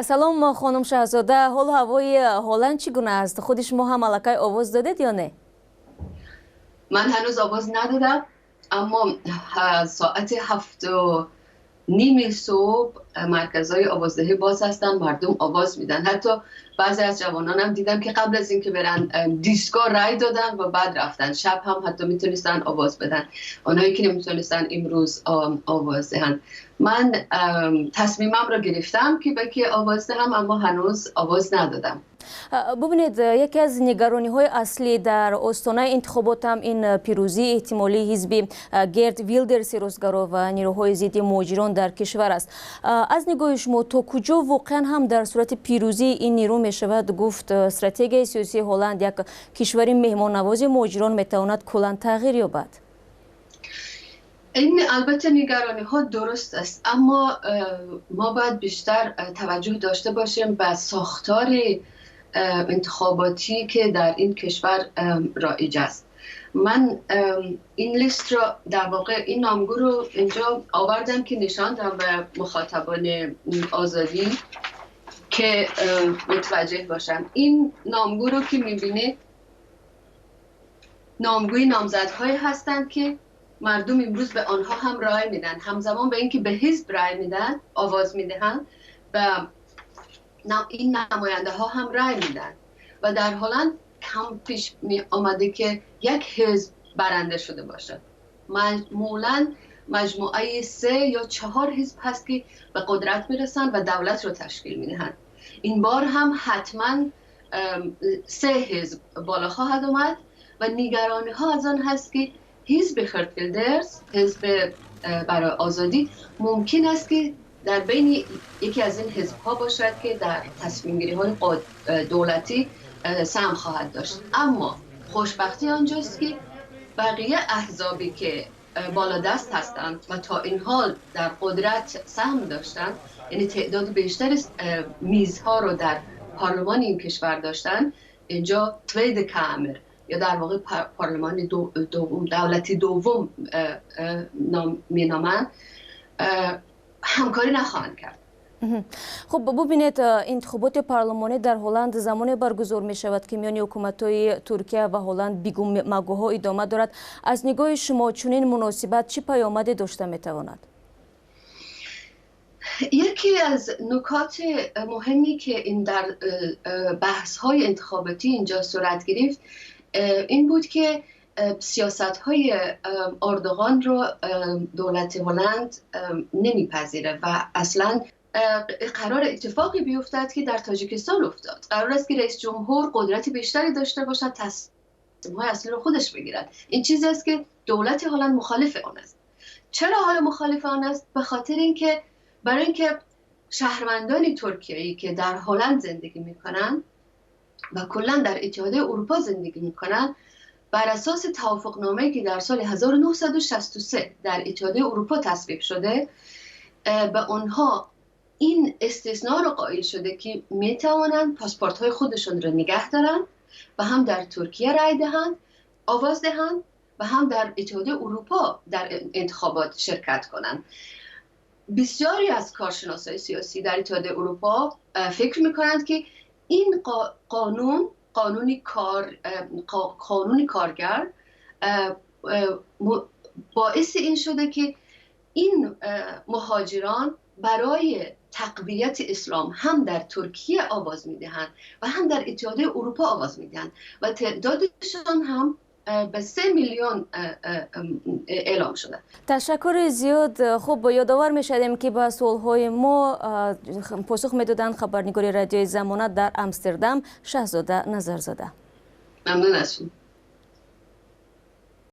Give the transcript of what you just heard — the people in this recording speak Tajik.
Салом, хонум Шаҳзода. Ҳолу ҳавои Ҳолланд чӣ гуна аст? Худи шумо ҳам аллакай овоз додед ё не? Ман ҳанӯз овоз надодам, аммо соати 7:30 субҳ марказҳои овоздиҳӣ боз ҳастанд, мардум овоз медиҳанд. Ҳатто баъзе аз ҷавононам дидам, ки қабл аз инки برن دیسکو رای دادن و بعد رفتن. شب هم حتی میتونستن آواز بدن، اونایی که نمیتونستن امروز آواز دهند. من تصمیمم رو گرفتم که به کی آواز دهم، اما هنوز آواز ندادم. Бубинед, яке аз нигарониҳои аслӣ дар остонаи интихобот ҳам ин пирӯзии эҳтимолии ҳизби Герт Вилдерси ростгаро ва нирӯҳои зидди муҳоҷирон дар кишвар аст. Аз нигоҳи шумо, то куҷо воқеан ҳам дар сурати пирӯзии ин нирӯ мешавад гуфт, стратегияи сиёсии Ҳолланд, як кишвари меҳмоннавози муҳоҷирон, метавонад куллан тағйир ёбад? این البته نگرانی ها درست است، اما ما باید بیشتر توجه داشته باشیم به ساختار انتخاباتی که در این کشور رایج است. من این لیست را، در واقع این نامگو رو اینجا آوردم که نشان دهم به مخاطبان آزادی که متوجه باشن. این نامگو رو که میبینید، نامگوی نامزدهایی هستند که مردم امروز به آنها هم رای میدن. همزمان به اینکه به حزب رای میدن، آواز میدهند، به این نماینده ها هم رای میدن و در هلند کم پیش می آمده که یک حزب برنده شده باشد. معمولا مجموعه سه یا چهار حزب هست که به قدرت میرسن و دولت رو تشکیل میدهند. این بار هم حتما سه حزب بالا خواهد آمد و نگرانی ها از آن هست که حزب خرت ویلدرز، حزب برای آزادی، ممکن است که در بین یکی از این حزب ها باشد که در تصمیم گیری های دولتی سهم خواهد داشت. اما خوشبختی آنجاست که بقیه احزابی که بالا دست هستند و تا این حال در قدرت سهم داشتند، یعنی تعداد بیشتر میزها رو در پارلمان این کشور داشتن، اینجا Tweede Kamer یا در واقع پارلمان دوم، دولتی دوم مینامند، همکاری نخواهند کرد. Хуб, бубинед, интихоботи парлумонӣ дар Ҳолланд замоне баргузор мешавад, ки миёни ҳукуматҳои Туркия ва Ҳолланд бигӯмагӯҳо идома дорад. Аз нигоҳи шумо, чунин муносибат чӣ паёмаде дошта метавонад? یکی از نکات مهمی که این در بحث های انتخاباتی اینجا صورت گرفت این بود که سیاست های اردوغان رو دولت هلند نمیپذیره و اصلا قرار اتفاقی بیفتد که در تاجیکستان افتاد. قرار است که رئیس جمهور قدرت بیشتری داشته باشد، تصمیم های اصلی رو خودش بگیرد. این چیزی است که دولت هلند مخالف آن است. چرا حالا مخالف آن است؟ به خاطر اینکه برای اینکه شهروندان ترکیه‌ای که در هلند زندگی میکنند و کلا در اتحادیه اروپا زندگی میکنند، بر اساس توافقنامه‌ای که در سال 1963 در اتحادیه اروپا تصویب شده، به آنها این استثناء رو قائل شده که می توانند پاسپورت های خودشون رو نگه دارند و هم در ترکیه رای دهند، آواز دهند و هم در اتحادیه اروپا در انتخابات شرکت کنند. بسیاری از کارشناسای سیاسی در اتحادیه اروپا فکر میکنند که این قانون، قانون کارگر باعث این شده که این مهاجران برای تقویت اسلام هم در ترکیه آواز میدهند و هم در اتحادیه اروپا آواز میدهند و تعدادشان هم به 3 میلیون اعلام شده. Ташаккури зиёд. Хуб, ёдовар мешавем, ки ба суолҳои мо посух медоданд хабарнигори Радиои Замона дар Амстердам Шаҳзода Назарзода. ممنون از شما.